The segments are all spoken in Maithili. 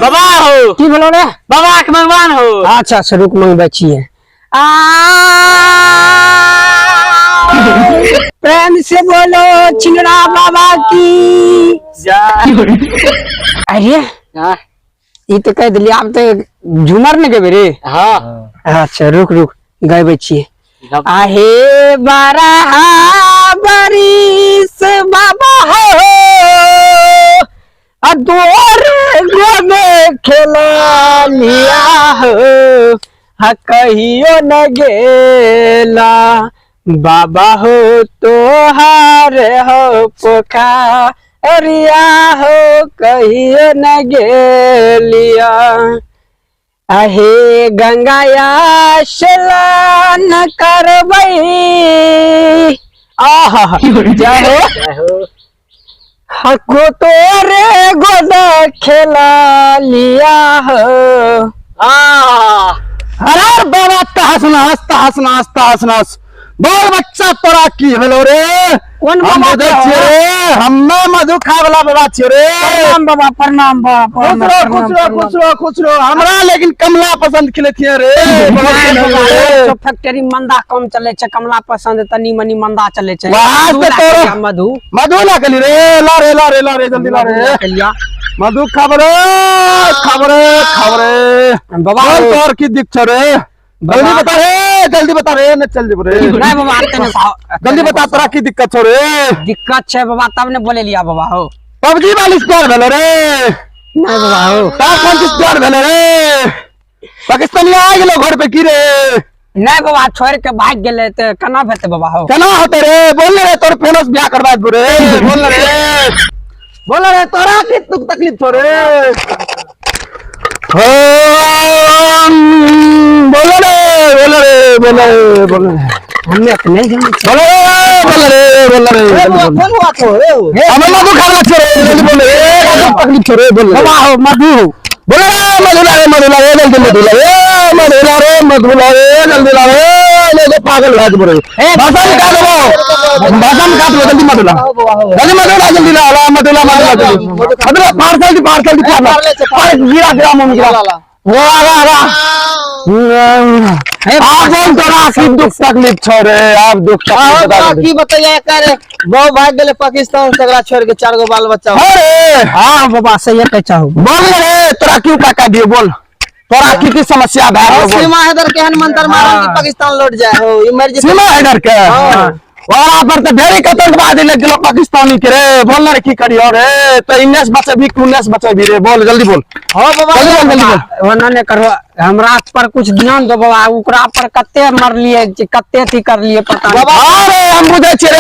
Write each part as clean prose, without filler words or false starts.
बाबा हो। की भेलो रे? बाबा के भगवान हो। अच्छा अच्छा रुक, मंगबै छियै। आ प्रेम से बोलो छिनरा बाबा की जय। अरे हाँ। ई तऽ कहि देलियै, आब तऽ झूमर ने गेबै रे। हाँ। अच्छा रुक रुक गबै छियै। आहे 12 बरिस बाबा हो आ तोर गोमे खेला लिया हो हा कहियो न गेला बाबा हो तोहार हो पोखरिया हो कहियो न गेलिया। अहे गंगाया स्नान करबै। आहा जय हो। जय हो। हको तोरे गोद खेला लिया हो। आह। अरे बाबा तहस नहस तहस नहस तहस नहस। बोल बच्चा तोरा की भेलो रे? कोन हम बाबा बुझै के छियै हो? रे, हम्मे मधु खाय वाला बाबा छियै रे। प्रणाम बाबा, प्रणाम बाबा, खुश प्रणाम, रहो, प्रणाम, खुश रहो, प्रणाम। खुश रहो, खुश रहो। हमरा लेकिन कमला पसंद खिलेथिए रे। बहुत नहीं दिन हो बाबा, गेलै। तो फैक्ट्री मंदा कम चले छै, कमला पसंद तनी मनी मंदा चले छै। वाह, मधु से ला तोरो के लिया, मधु। मधु ला के ली रे, ला रे, ला रे, ला रे, जल्दी ला मधु रे। ला के लिया। मधु खबरे, खबरे, खबरे। बाबा, बोल तोर की दिक्कत छौ रे? जल्दी बता रे, जल्दी बता रे, न चल जेबो रे। नहीं बाबा, आते नहीं साहब। जल्दी बता तोरा की दिक्कत छौ रे? दिक्कत छै बाबा तब ने बोले लिया बाबा हो। पबजी वाली प्यार भेलो रे। नहीं बाबा हो। तार कौन चीज प्यार भेलो रे? पाकिस्तानी आ गेलो घर पे की रे? नहीं बाबा, छोड़ के भाग गेले त केना हेतै बाबा हो? केना होते रे? बोल रे, तोर फेनस बियाह करवा देबो रे। बोल रे, बोल रे, तोरा की दुख तकलीफ छौ रे? हो, बोल रे, बोल रे, बोल रे, बोल रे। हमे त नहीं जानै छियै। बोल रे, बोल रे, बोल रे, ए, बोल रे। कोन बात हो रे? हमे मधु खावला छौ रे, जल्दी बोल रे, दुख तकलीफ छौ रे, बोल रे। बाबा हो, मधु हो। बोल रे, मधु ला रे, मधु ला रे, जल्दी मधु ला रे, मधु ला रे, मधु ला रे, जल्दी ला रे, ले ले पागल भए जेबो रे। भाषा में काट देबो, भाषा में काट देबो, जल्दी मधु ला, जल्दी मधु ला, जल्दी ला, ला मधु ला, मधु ला, जल्दी मधु ला, पार्सल दी, पार्सल दी, पार्सल पार्सल गिरा गिरा मुंह गिरा। वो आगा आगा। आप बोल तोरा की दुख तकलीफ छौ रे? आप दुख तकलीफ बता दे। की बतैया करे, बहु भाग गेले पाकिस्तान से, एकरा छोड़ के 4 गो बाल बच्चा। अरे हाँ बाबा, सही कहै छौ। बोल रे, तोरा की उपाय कर दियो? बोल तोरा की की समस्या भए गेलो? बोल। सीमा हैदर केहन मंत्र मारल कि पाकिस्तान लौट जाए हो, ई मर जेतै। सीमा हैदर के ओकरा पर तऽ ढेरी आतंकवादी लग गेलो पाकिस्तानी के रे। बोल ना रे, की करियो रे? तो 19 बचेबी कि 19 बचेबी रे? बोल जल्दी बोल। हाँ बाबा, जल्दी बोल, जल्दी बोल। ओना नहि करो, हमरा पर कुछ ध्यान दो बाबा। ओकरा पर कते मरलिए, कते अथी करलिए पता नहीं। बाबा रे, हम बुझै छियै रे,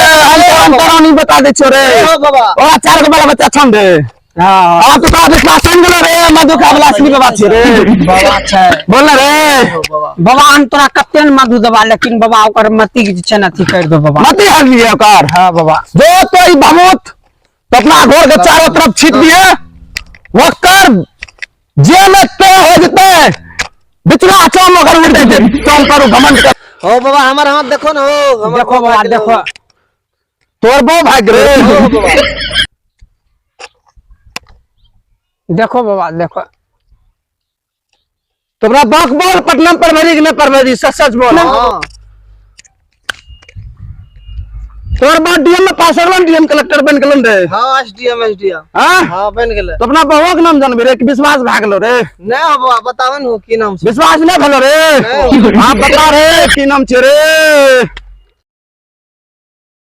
हम तोरा तोरा नहीं बता दै छियौ रे। हो बाबा। ओकरा 4 गो बाल बच्चा छन रे। हाँ। आ तो तोरा विश्वास बनि गेलो रे, मधु खाय वाला असली बाबा छियै रे। बाबा छै। बोल ना रे। बाबा, हम तोरा कते ने मधु देबा, लेकिन बाबा ओकर मति जे छै ने अथी कर दो बाबा। मति हरलिए ओकर। हाँ बाबा। जो तो ई भमूत तो अपना घर के चारों तरफ छीट दिए, ओकर जे में ते हो जते बिचला चम ओकर उड़ जेते, चम पर घमंड कर। हो बाबा, हमर हाथ देखो न हो, हमर देखो बाबा, भाग गेलो। देखो। तोर बो भाग रे। हो बाबा। देखो बाबा, देखो। तोरा बाक बोल, पटना पर भरी कि नहीं पर भरी? सच सच बोल। हाँ। तोर बाप डीएम में पास होलन, डीएम कलेक्टर बन गेलन रे। हाँ, एसडीएम, एसडीएम। हाँ? हाँ, बन गेलै। तो अपना बहुआ के नाम जानबी रे कि विश्वास भए गेलो रे? नहीं हो बाबा, बताबे न हो की नाम छै। विश्वास नहीं भेलो रे? नहीं। हाँ बता रे, की नाम छै रे?